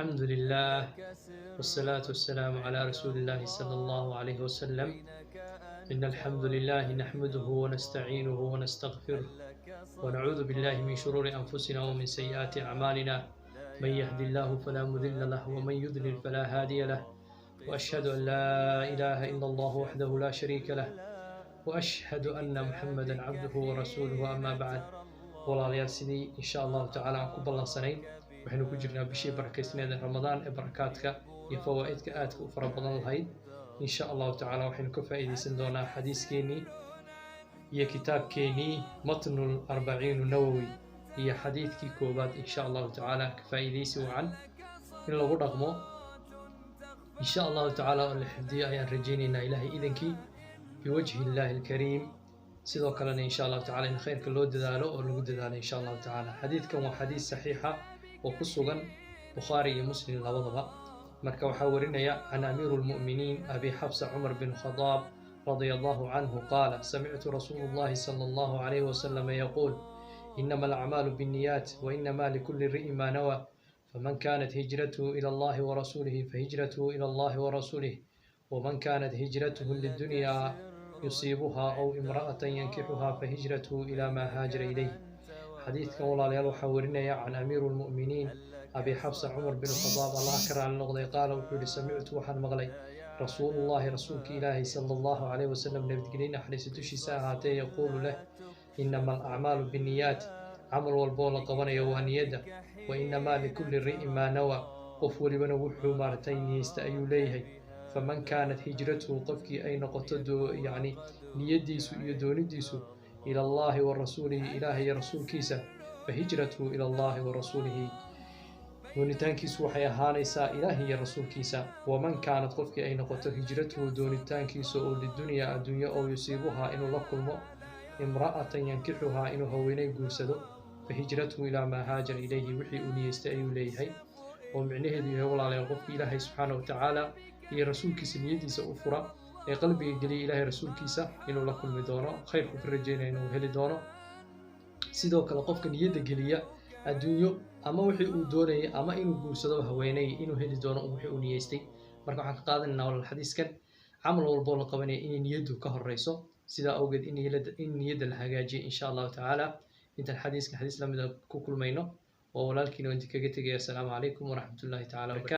الحمد لله والصلاة والسلام على رسول الله صلى الله عليه وسلم. إن الحمد لله نحمده ونستعينه ونستغفره ونعوذ بالله من شرور أنفسنا ومن سيئات أعمالنا. من يهد الله فلا مضل له ومن يضلل فلا هادي له، وأشهد أن لا إله إلا الله وحده لا شريك له، وأشهد أن محمدا عبده ورسوله. أما بعد، walaalayaal, sidii insha Allahu tacaala aan ku ballansanayn, waxaynu ku jirnaa bishii barakaysneed ee Ramadaan ee barakaadka iyo fawaa'idka aadka u fara badan lahayd. Insha Allahu tacaala waxaynu ka faa'iidaysan doonaa xadiiskeenii iyo kitaabkeenii Matnul Arbaciinu Nawowi iyo xadiidkii koowaad. Insha Allahu tacaala ka faa'iidaysi wacan. In lagu dhaqmo insha Allahu tacaala oo la xifdiyo ayaan rajaynaynaa, Ilaahay idankii, biwajhi Illaahi alkariim. Sidoo kalena insha Allahu tacala in khayrka loo dadaalo oo lagu dadaalo insha Allahu tacaala. Xadiidkan waa xadiis saxiixa oo ku sugan Bukhaari iyo Muslim labadaba. Marka waxaa warinaya can amiiru lmu'miniin Abi Xafsa Cumar bin Khadaab radia Allahu canhu qaala: samictu rasuulu llahi sala Allahu calayhi wasalam yaquul: inama alacmaalu binniyaat wainama likulli ri'in ma nawa, faman kanat hijratuhu ila Allahi warasuulihi fahijratuhu ila Allahi warasuulih, waman kanat hijratuhu lidunya yusiibuha aw imra'atan yankixuha fahijratuhu ila ma haajara ilayh. Xadiidkan, walaalayaal, waxaa warinaya can amiiru lmu'miniin Abi Xafsa Cumar bin Khadaab, Allah ka raali noqday. Qaala, wuxuu yihi: samictu, waxaan maqlay, rasuulullahi, rasuulka Ilaahay, sala Allahu calayhi wasalam, nabadgelyo naxariisa dushiisa ahaatee, yaquulu, leh: inama alacmaalu binniyaat, camal walboo la qabanayo waa niyadda, wa inamaa likulli ri'in maa nawa, qof welibana wuxuu maaragtay niyeysta ayuu leeyahay. Faman kaanat hijratuhu, qofkii ay noqoto yacni niyadiisu iyo doonidiisu, ila Allahi wa rasuulihi, Ilaahay iyo rasuulkiisa, fahijratuhu ila Allahi wa rasuulihi, doonitaankiisu waxay ahaanaysaa Ilaahi iyo rasuulkiisa. Waman kaanad, qofkii ay noqoto, hijratuhu, doonitaankiisa oo, lidunyaa, adduunyo oo, yusiibuhaa, inuu la kulmo, imra'atan yankixuhaa, inuu haweeney guursado, fahijratuhu ilaa maa haajara ilayhi, wixii uu niyeystay ayuu leeyahay. Oo micnaheedu yahay, walaalayaal, qofkii Ilaahay subxaana wa tacaala iyo rasuulkiisa niyadiisa u fura ee qalbiga geliya Ilaahay rasuulkiisa inuu la kulmi doono, khayrku ka rajeynaya inuu heli doono. Sidoo kale qofka niyadda geliya adduunyo ama wixii uu doonayay ama inuu guursado haweeney, inuu heli doono wixii uu niyeystay. Marka waxaan ka qaadanaynaa, walaal, xadiiskan camal walboo la qabanaya inay niyaddu ka horeyso. Sidaa awgeed in niyadda la hagaajiyo insha Allahu tacaala. Intaan xadiiskan xadiis lamida ku kulmayno, oo walaalkiina idin kaga tegaya. Asalaamu calaykum waraxmatullahi tacala wabarakatu.